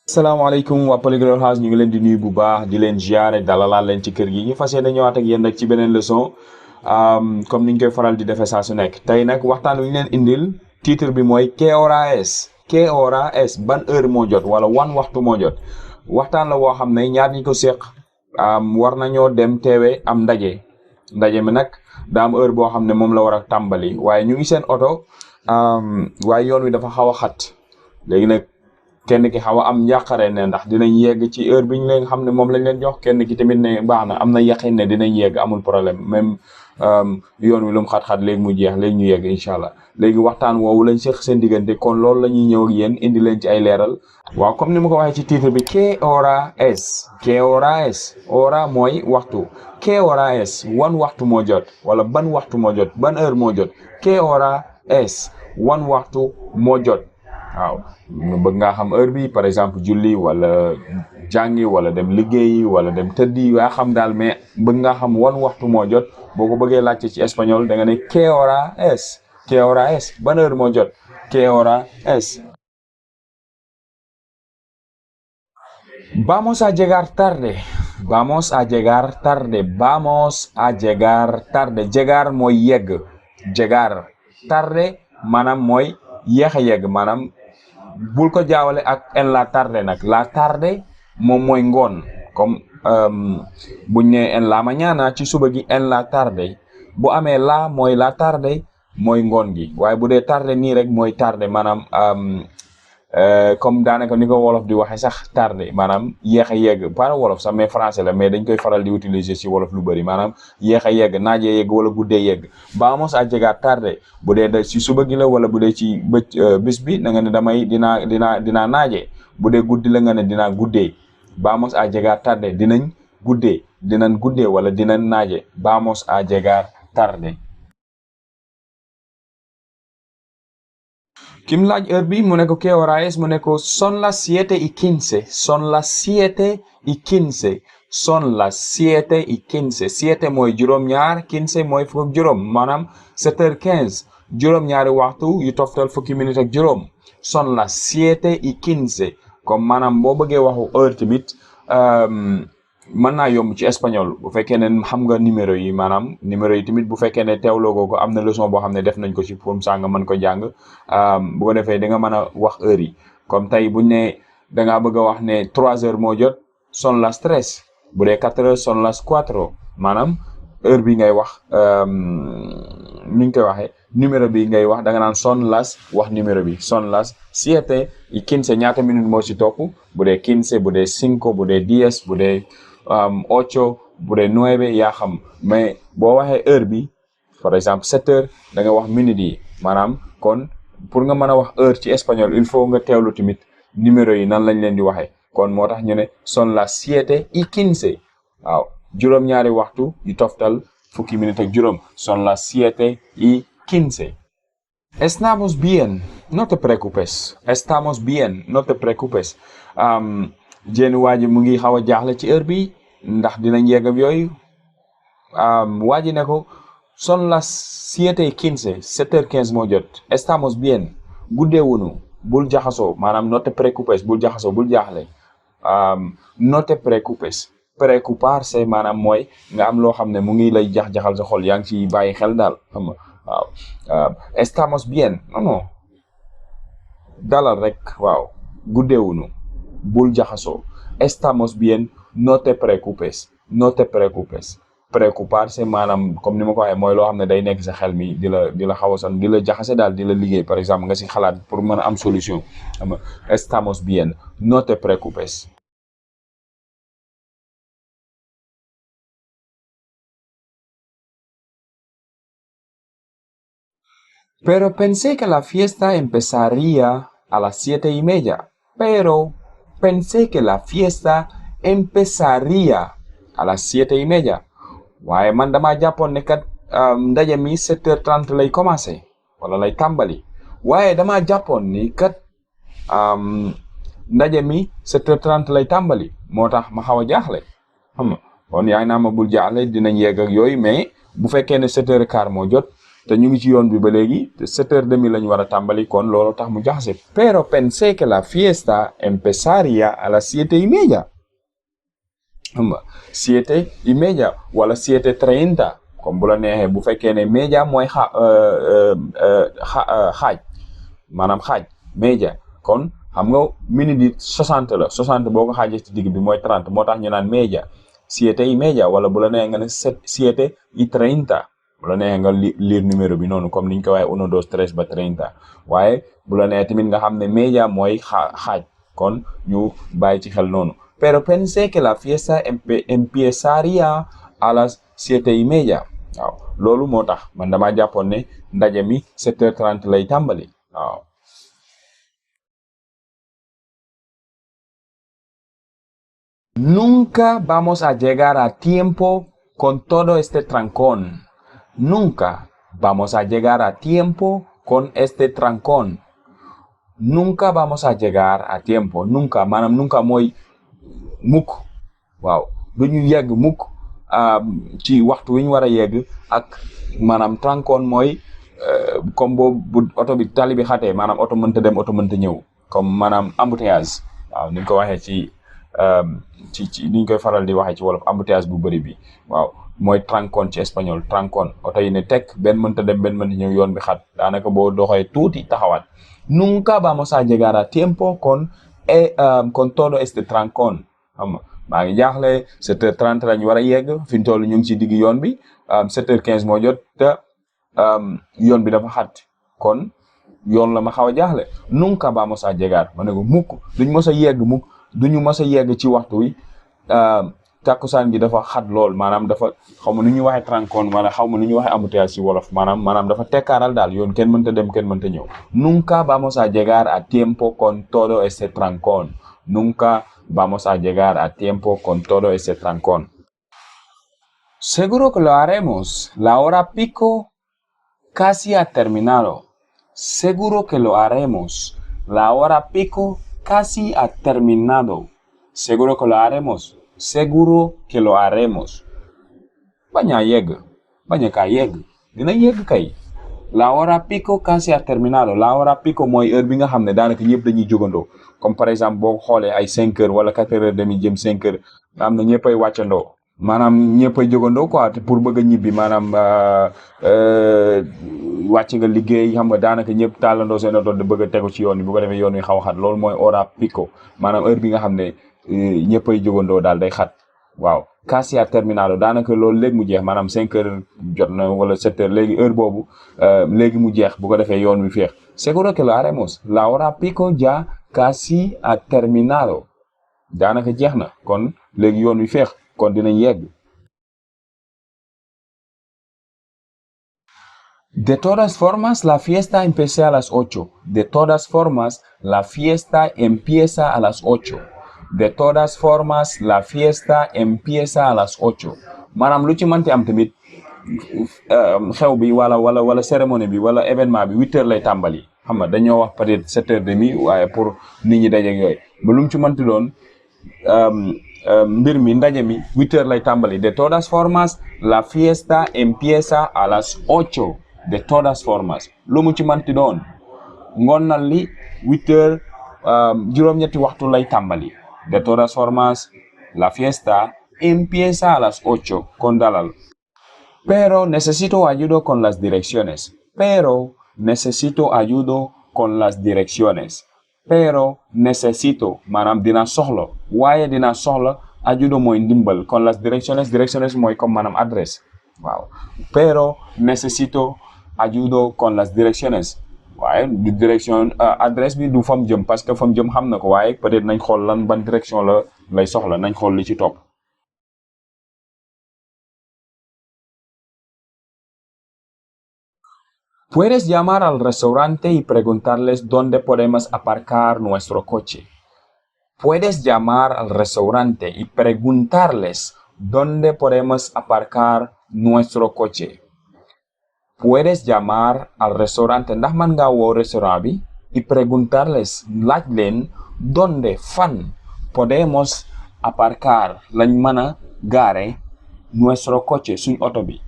Salaamaaleykum waa Polyglot House ñu ngi leen di nuyu bu baax di leen ziare dalalaat leen ci kër gi ñu fas yéene ñëwaat ak yéen nag ci beneen leçon comme niñ koy faral di defee saa su nekk tey nag waxtaan wi ñu leen indil titre bi mooy ¿Qué hora es? ¿Qué hora es? Ban heure moo jot wala wan waxtu moo jot waxtaan la woo xam ne ñaar ñi ko séq war nañoo dem teewe am ndaje mi nag daa am heure boo xam ne moom la war a tàmbali waaye ñu ngi seen oto waaye yoon wi dafa xaw a xat léegi nag. kenn ki xaw a am njàqare ne ndax dinañ yegg ci heure bi ñu leen xam ne moom lañ leen jox kenn ki tamit ne baax na am na yaqin ne dinañ yegg amul problème même yoon wi lu mu xat-xat léegi mu jeex léegi ñu yegg incha allah léegi waxtaan woowu lañ seq seen diggante kon loolu la ñuy ñëw ak yéen indi leen ci ay leeral waaw comme ni ma ko waxee ci titre bi ¿Qué hora es? ¿Qué hora es? hora mooy waxtu ¿Qué hora es? wan waxtu moo jot wala ban waxtu moo jot ban heure moo jot ¿Qué hora es? wan waxtu moo jot waaw bëgg nga xam heure bi par exemple julli wala jàngi wala dem liggéeyi wala dem tëddi yaa xam daal mais bëgg nga xam wan waxtu moo jot boo ko bëggee laajte ci espagnol da nga ne ¿Qué hora es? ¿Qué hora es? ban heure moo jot ¿Qué hora es? Vamos a llegar tarde. Vamos a llegar tarde. Vamos a llegar tarde. Llegar mooy yegg. Llegar tarde maanaam mooy yéex a yegg maanaam bul ko jaawale ak en la tarde nag la tarde moom mooy ngoon comme buñ ne en la mañana ci suba gi en la tarde bu amee la mooy la tarde mooy ngoon gi waaye bu dee tarde nii rek mooy tarde maanaam comme daanaka ni ko wolof di waxee sax tarde maanaam yéex a yegg pas wolof sax mais français la mais dañ koy faral di utiliser ci wolof lu bëri maanaam yéex a yegg naajee yegg wala guddee yegg vamos a llegar tarde bu dee da ci suba gi la wala bu dee ci bis bi da nga ne dinaa naaje bu dee guddi la nga ne dinaa guddee vamos a llegar tarde dinañ guddee wala dinañ naaje vamos a llegar tarde. Kim laaj heure bi mu ne ko ¿Qué hora es? mu ne ko son las 7:15 son las 7:15 son las 7:15 7 mooy juróom-ñaar 15 mooy fukk ak juróom maanaam 7h15 juróom-ñaari waxtu yu toftal fukki minute ak juróom son las 7:15 comme maanaam boo bëggee waxu heure tamit mën naa yomb ci espagnol bu fekkee ne xam nga numéro yi maanaam numéro yi tamit bu fekkee ne teewloo ko am na leçon boo xam ne def nañ ko ci pour saa nga mën ko jàng bu ko defee di nga mën a wax heure yi comme tey buñ ne da ngaa bëgg a wax ne 3 heures moo jot son las 3 bu dee 4 heures son las 4 maanaam heure bi ngay wax ni ñu koy waxee numéro bi ngay wax da nga naan son las wax numéro bi son las 7:15 ñaata minute moo ci topp bu dee 15 bu dee 5 bu dee 10 bu dee 8 bu dee 9 yaa xam mais boo waxee heure bi par exemple 7 heures da nga wax minute yi maanaam kon pour nga mën a wax heure ci espagnol il faut nga teewlu tamit numéro yi nan lañ leen di waxee kon moo tax ñu ne son las 7:15 waaw juróom-ñaari waxtu yu toftal fukki minute ak juróom son las 7:15. Estamos bien, no te preocupes. Estamos bien, no te preocupes. jéen waa ji mu ngi xaw a jaaxle ci heure bi ndax dinañ yegg ak yooyu waa ji ne ko son las 7:15 7h15 moo jot estamos bien guddeewunu bul jaxasoo maanaam no te preocupes bul jaxasoo bul jaaxle no te preocupes preocuparse maanaam mooy nga am loo xam ne mu ngi lay jax-jaxal sa xol yaa ngi ci bàyyi xel daal xam nga waaw estamos bien non dalal rek waaw guddeewunu bul jaxasoo estamos bien no te preocupes preocuparse maanaam comme ni ma ko waxee mooy loo xam ne day nekk sa xel mi di la xaw a son di la jaxase daal di la liggéey par exemple nga si xalaat pour mën a am solution xam nga estamos bien no te preocupes. Pero pensé que la fiesta empezaría a las 7:30. Pero pensé que la fiesta empezaría a las 7:30. waaye man damaa jàppoon ne kat ndaje mi 7h30 lay commencé wala lay tàmbali waaye damaa jàppoon ni kat ndaje mi 7h30 lay tàmbali moo tax ma xaw a jaaxle xam nga kon yaa ngi naa ma bul jaaxle dinañ yegg ak yooyu mais bu fekkee ne 7h15 moo jot te ñu ngi ci yoon bi ba léegi 7h30 lañu war a tàmbali kon loolu tax mu jaxase. Pero pensé que la fiesta empezaría a las 7:30. 7:30 wala 7:30 comme bu la neexee bu fekkee ne media mooy xaaj maanaam xaaj media kon xam nga minute yi 60 la 60 boo ko xaajee ci digg bi mooy 30 moo tax ñu naan media 7:30 wala bu la neexee nga ne 7:30 bu la neexee nga lire numéro bi noonu comme niñ ko waxee 1 2 3 ba 30 waaye bu la neexee tamit nga xam ne media mooy xaaj kon ñu bàyyi ci xel noonu. Pero pensé que la fiesta empezaría a las 7:30. waaw loolu moo tax man dama jàppoon ne ndaje mi 7h30 lay tàmbali waaw. Nunca vamos a llegar a tiempo con todo este trancón. Nunca vamos a llegar a tiempo con este trancón. Nunca vamos a llegar a tiempo. Nunca maanaam nunca mooy mukk waaw duñu yegg mukk ci waxtu wi ñu war a yegg ak maanaam trancón mooy comme boobu oto bi tali bi xatee maanaam oto mënta dem oto mënta ñëw comme maanaam embouteillage waaw ni ñu ko waxee ci ni ñu koy faral di waxee ci wolof embouteillage bu bëri bi waaw mooy trancón ci espagnol trancón oto yi ne tekk benn mënta dem benn mënta ñëw yoon bi xat daanaka boo doxee tuuti taxawaat. Nunca vamos a llegar a tiempo con todo este trancón. xam nga maa ngi jaaxle 7h30 lañu war a yegg fi ñu toll ñu ngi ci digg yoon bi 7h15 moo jot te yoon bi dafa xat kon yoon la ma xaw a jaaxle. Nunca vamos a llegar ma ne ko mukk duñu mës a yegg mukk duñu mës a yegg ci waxtu wi takkusaan gi dafa xat lool maanaam dafa xaw ma nu ñuy waxee trancón wala xaw ma nu ñuy waxee embouteillage ci wolof maanaam dafa tekkaaral daal yoon kenn mënta dem kenn mënta ñëw. Nunca vamos a llegar a tiempo con todo este trancón. Nunca vamos a llegar a tiempo con todo ese trancón. Seguro que lo haremos. La hora pico casi ha terminado. Seguro que lo haremos. La hora pico casi ha terminado. Seguro que lo haremos. Seguro que lo haremos. Bañ a yegg bañ a kaa yegg dina yegg kay. La hora pico casi ha terminado. La hora pico mooy heure bi nga xam ne daanaka ñëpp dañuy jógandoo comme par exemple boo xoolee ay 5h wala 4h30 jëm 5h am na ñëppay wàccandoo maanaam ñëppay jógandoo quoi te pour bëgg a ñibbi maanaam wàcc nga liggéey xam nga daanaka ñëpp tàllandoo seen oto di bëgg a tegu ci yoon bi bu ko defee yoon wi xaw a xat loolu mooy hora pico maanaam heure bi nga xam ne ñëppay jógandoo daal day xat waaw. Casi ha terminado daanaka loolu léegi mu jeex maanaam 5h jot na wala 7h léegi heure boobu léegi mu jeex bu ko defee yoon wi féex. Seguro que lo haremos. La hora pico ya casi ha terminado daanaka jeex na kon léegi yoon wi féex kon dinañ yegg. De todas formas la fiesta empieza a las 8. De todas formas la fiesta empieza a las 8. De todas formas la fiesta empieza a las 8 maanaam lu ci mënti am tamit xew bi wala cérémonie bi wala événement bi 8h lay tàmbali xam nga dañoo wax peut-être 7h30 waaye pour nit ñi daje ak yooyu ba lu mu ci mënti doon mbir mi ndaje mi 8h lay tàmbali. De todas formas la fiesta empieza a las 8. De todas formas lu mu ci mënti doon ngoonal li 8h juróom-ñetti waxtu lay tàmbali. De todas formas, la fiesta empieza a las 8 con dalal. Pero necesito ayuda con las direcciones. Pero necesito ayuda con las direcciones. Pero necesito maanaam dina soxla waaye dina soxla ayuda mooy ndimbal con las direcciones. Direcciones mooy comme maanaam adresse waaw. Pero necesito ayuda con las direcciones. waaye du direction adresse bi du fam jëm parce que fam jëm xam na ko waaye peut-être nañ xool lan ban direction la lay soxla nañ xool li ci topp. Puedes llamar al restaurante y preguntarles dónde podemos aparcar nuestro coche. Puedes llamar al restaurante y preguntarles dónde podemos aparcar nuestro coche. Puedes llamar al restaurante ndax man nga woo restaurant bi y preguntarles laaj leen dónde fan podemos aparcar lañ mën a gaare nuestro coche suñ oto bi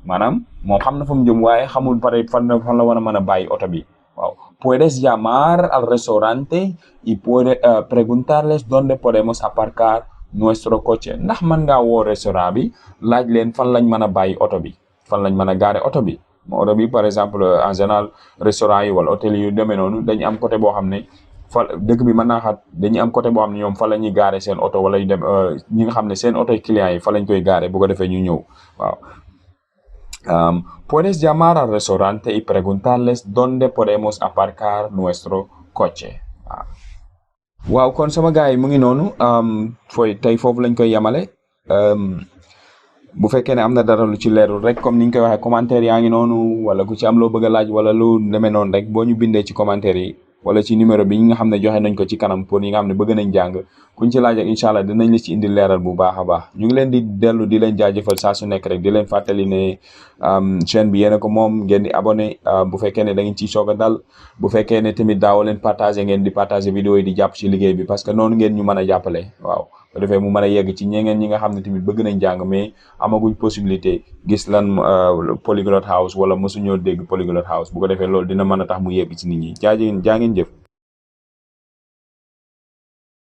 maanaam moom xam na fu mu jëm waaye xamul pare fan la war a mën a bàyyi oto bi waaw. Puedes llamar al restaurante y preguntarles dónde podemos aparcar nuestro coche. Ndax mën ngaa woo restaurant bi laaj leen fan lañ mën a bàyyi oto bi fan lañ mën a gaare oto bi. oto bi par exemple en général restaurant yi wala hôtel yu demee noonu dañu am côté boo xam ne fa dëkk bi mën naa xat dañuy am côté boo xam ne ñoom fa la ñuy gaare seen oto wala yu dem ñi nga xam ne seen oto clients yi fa lañ koy gaare bu ko defee ñu ñëw waaw. Puedes llamar al restaurante y preguntarles dónde podemos aparcar nuestro coche. waaw kon sama gars yi mu ngi noonu tey foofu lañ koy yemale bu fekkee ne am na dara lu ci leerul rek comme ni ñu koy waxee commentaire yaa ngi noonu wala ku ci am loo bëgg a laaj wala lu demee noonu rek boo ñu bindee ci commentaire yi wala ci numéro bi nga xam ne joxe nañ ko ci kanam pour ñi nga xam ne bëgg nañ jàng kuñ ci laaj ak incha allah dinañ la ci indi leeral bu baax a baax ñu ngi leen di dellu di leen jaajëfal saa su nekk rek di leen fàttali ne chaîne bi yéen a ko moom ngeen di abonné bu fekkee ne da ngeen ciy soog a dal bu fekkee ne tamit daaw leen partagé ngeen di partagé vidéo yi di jàpp ci liggéey bi parce que noonu ngeen ñu mën a jàppale waaw bu defee mu mën a yegg ci ñeneen ñi nga xam ne tamit bëgg nañ jàng mais amaguñ possibilité gis lan Polyglot House wala mosuñoo dégg Polyglot House bu ko defee loolu dina mën a tax mu yegg ci nit ñi jaa ngeen jëf